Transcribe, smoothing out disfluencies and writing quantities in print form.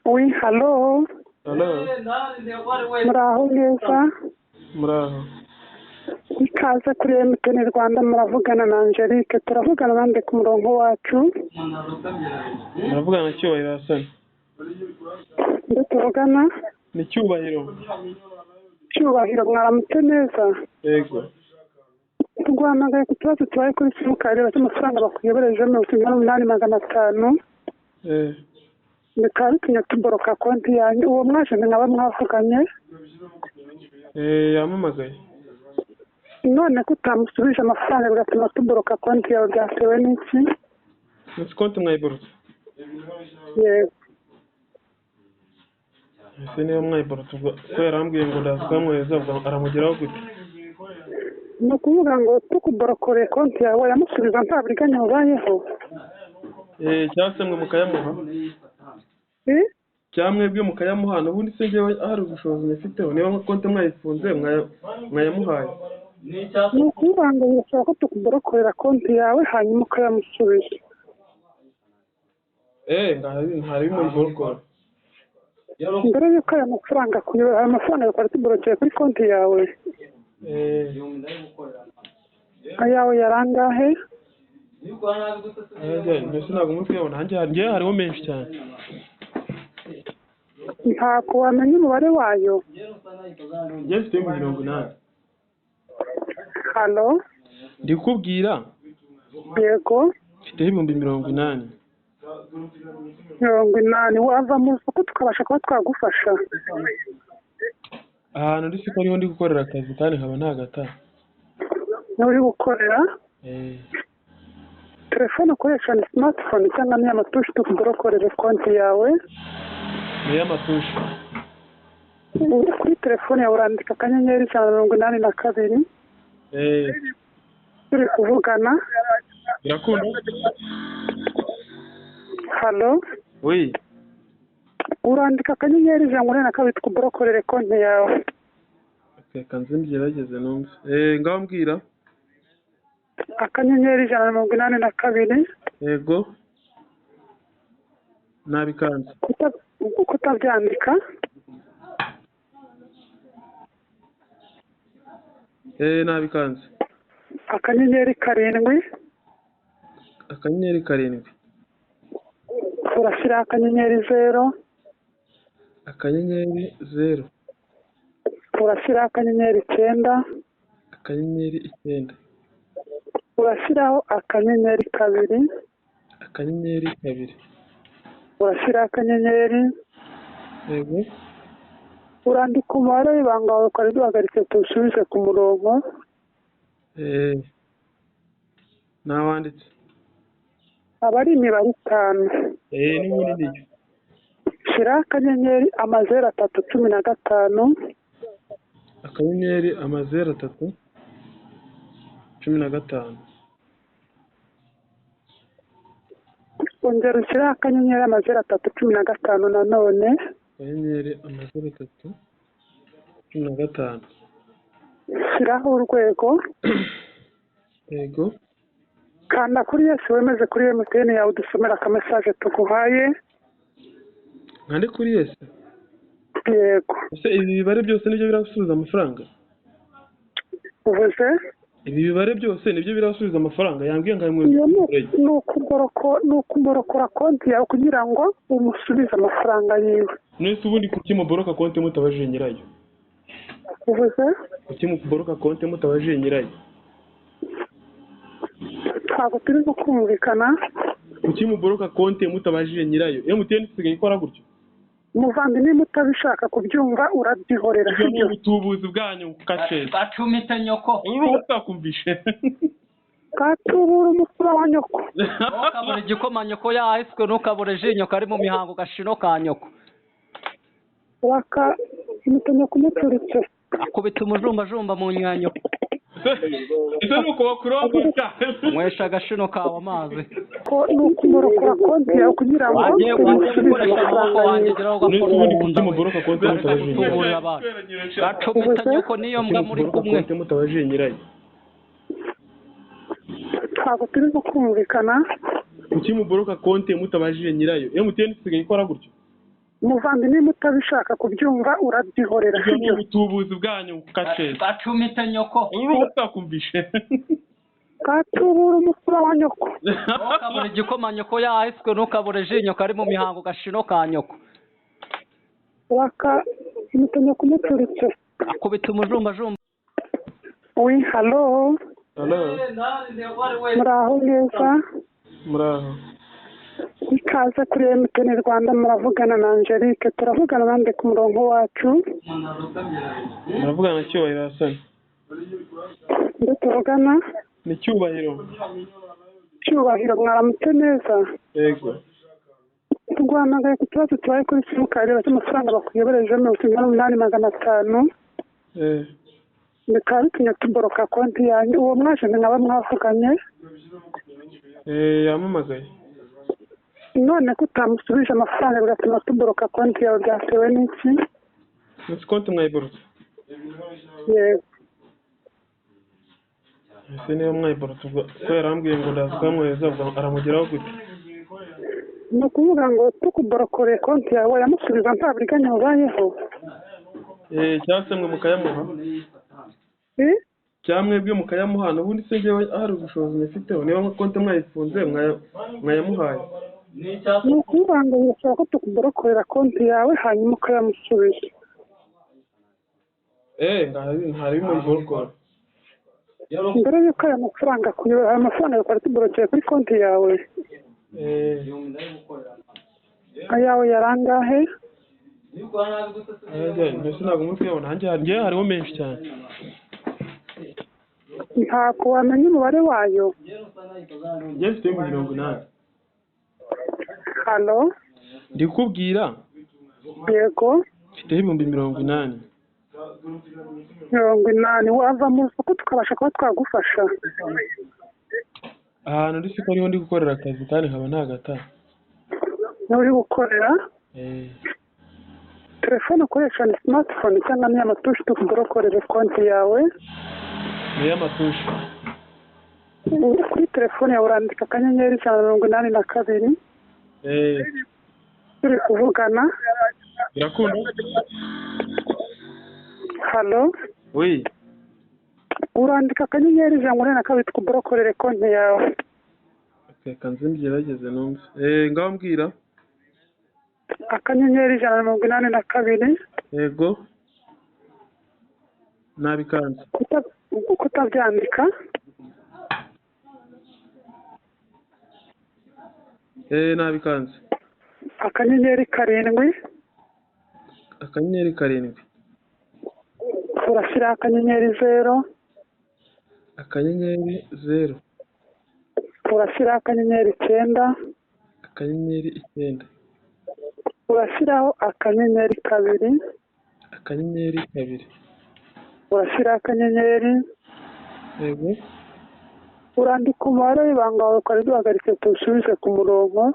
Oui, hallo. Hello. Muraho neza. Muraho. Ikaze kuri MTN Rwanda, muravugana na Angelique. Turavugana nande ku murongo wacu? Muravugana na Cyubahiro Hassan. Nde tuvugana? Ni Cyubahiro. Cyubahiro, mwaramutse neza? Yego. Tuguhamagaye ku kibazo tubaye kuri simukadi cy'amafaranga bakuyobereje 98,500. Bikaba bitumye tuboroka konti yanjye. Uwo mwaje mwaba mwavuganye? Yampamagaye. None ko utamusubije amafaranga bigatuma tuboroka konti yawe, byatewe n'iki? Ese konti mwayiborotse? Yego. Ese niba mwayiborotse ubwo ko yarambwiye ngo ndaza kuhamwohereza, ubwo aramugeraho gute? Ni ukuvuga ngo tukuborokoreye konti yawe yamusubiza nta buriganya bubayeho? Cyangwa se mwe mukayamuha? Cyangwa mwebwe mukayamuha? N'ubundi se njyewe hari ubushobozi nyifiteho, niba konti mwayifunze mwayamuhaye. Ni ukuvuga ngo birasaba ko tukuborokorera konti yawe hanyuma ukayamusubiza. Ntari muyiborokora. Mbere y'uko aya mafaranga kuyobora, aya mafaranga twari tuborokeye kuri konti yawe. Ayawe yari angahe? Mbese ntabwo muri kuyabona, njyewe hariho menshi cyane. Ntabwo wamenya umubare wayo? Njyewe mfite 80,000. Halo? Ndi kukubwira. Yego. Mfite 80,000. 80, wava mu isoko tukabasha kuba twagufasha. Ahantu ndi siko ariho ndi gukorera akazi kandi nkaba ntagataha. Niho uri gukorera? Telefone ukoresha ni smartphone cyangwa ni amatushi tukuborokorere konti yawe? Ni y'amatushi. Kuri telefone yawe urandika *182. Turi kuvugana. Birakunda? Halo? Oui. Urandika *182 tukuborokorere konti yawe. Reka nze mbyerageze numve. Ngaho mbwira. *182. Yego. Nabikanze. Kutabyandika? Nabikanze. *7. *7. Urashyira *0. *0. Urashyiraho *9. *9. Urashyiraho *2. *2. Urashyiraho *. Yego. Urandika umubare w'ibanga wawe ukaba duhagaritse tuwusubize ku murongo. Nawanditse. Aba ari imibare 5. N'ubundi niyo. Shyiraho **315. **315. Ongera ushyiraho **315 nanone. **315. Shyiraho urwego. Yego. Kanda kuri yes wemeze kuri MTN yawe udusomera akamesaje tuguhaye. Nkande kuri yes? Yego. Ese ibi bibare byose nibyo birasubiza amafaranga? Uvuze? Ibi bibare byose nibyo birasubiza amafaranga yambwiye ngo mwe. Ni ukuborokora konti yawe kugira ngo umusubize amafaranga yiwe. Nese ubundi kuki muboroka konti mutabajije nyirayo? Uvuze? Kuki muboroka konti mutabajije nyirayo? Ntabwo turi kumvikana. Kuki muboroka konti mutabajije nyirayo? MTN isigaye ikora gutyo? Muvandimwe mutabishaka kubyumva urabyihorera. Ibyo ni ubutubuzi bwanyu kaceze. Bacumite nyoko. Uru utakumvishe. Katubura umukura wa nyoko. Ntukabure igikoma nyoko yahiswe, ntukabure ji nyoko ari mu mihango gashino ka nyoko. Waka imite nyoko umuturitse. Akubita umujumbajumba mu nyanyo. Ese nuko bakurongora. Nywesha agashino kawe amazi. Ko ni ukuborokora konti yawe kugira ngo wagiye gukoresha amaboko wanjye geraho ugakora ubundi muboroka konti mutabajije. Gacumita nyoko niyo mbwa muri kumwe. Mutabajije nyirayo. Ntabwo turi kumvikana. Kuki muboroka konti mutabajije nyirayo? MTN isigaye ikora gutyo? Muvandimwe, niba utabishaka kubyumva urabyihorera, Ibyo ni sibyo? ubutubuzi bwanyu kashe. Gacumite nyoko. Urumva utakumvishe. Katubura umukura wa nyoko. Ntukabure igikoma nyoko yahiswe, ntukabure ji nyoko ari mu mihango gashino ka nyoko. Waka imite nyoko umucuritse. Akubita umujumbajumba. Oui, hallo. Hello. Muraho neza? Muraho. Ikaze kuri MTN Rwanda, muravugana na Angelique. Turavugana nande ku murongo wacu? Muravugana na Cyubahiro Hassan. Nde tuvugana? Ni Cyubahiro. Cyubahiro, mwaramutse neza? Yego. Tuguhamagaye ku kibazo tubaye kuri simukadi cy'amafaranga bakuyobereje 98,500. Bikaba bitumye tuboroka konti yanjye. Uwo mwaje mwaba mwavuganye? Yampamagaye. None ko utamusubije amafaranga bigatuma tuboroka konti yawe, byatewe n'iki? Munsi konti mwayiborotse? Yego. Ese niba mwayiborotse, ubwo ko yarambwiye ngo ndaza kuyamwohereza, ubwo aramugeraho gute? Ni ukuvuga ngo tukuborokoreye konti yawe yamusubiza nta buriganya bubayeho. Cyangwa se mwe mukayamuha? Eh? Cyangwa mwebwe mukayamuha? Ubundi se njyewe hari ubushobozi nifiteho? Niba konti mwayifunze mwayamuhaye. Ni ukuvuga ngo birasaba ko tukuborokorera konti yawe hanyuma ukayamusubiza. Ntari bimuyiborokora. Mbere y'uko aya mafaranga akuyobera, aya mafaranga twari tuborokeye kuri konti yawe. Ayawe yari angahe? Mbese ntabwo muri kuyabona, njye hariho menshi cyane. Ntabwo wamenya umubare wayo? Njye mfite 80,000. Halo? Ndi kukubwira. Yego. Mfite 80,000. 80. Wava mu isoko tukabasha kuba twagufasha. Ahantu ndi siko ariho ndi gukorera akazi kandi nkaba ntagataha. Niho uri gukorera? Telefone ukoresha ni smartphone cyangwa ni amatushi tukuborokorere konti yawe? Ni iy'amatushi. Kuri telefone yawe urandika *182. Turi kuvugana. Birakunda? Halo? Oui. Urandika *182 tukuborokorere konti yawe. Reka nze mbyerageze numve. Ngaho mbwira. *182. Yego. Nabikanze. Kutabyandika? Nabikanze. *7. *7. Urashyiraho *0. *0. Urashyiraho *9. *9. Urashyiraho *2. *2. Urashyiraho *. Yego. Urandika umubare w'ibanga wawe ukaba duhagaritse tuwusubize ku murongo.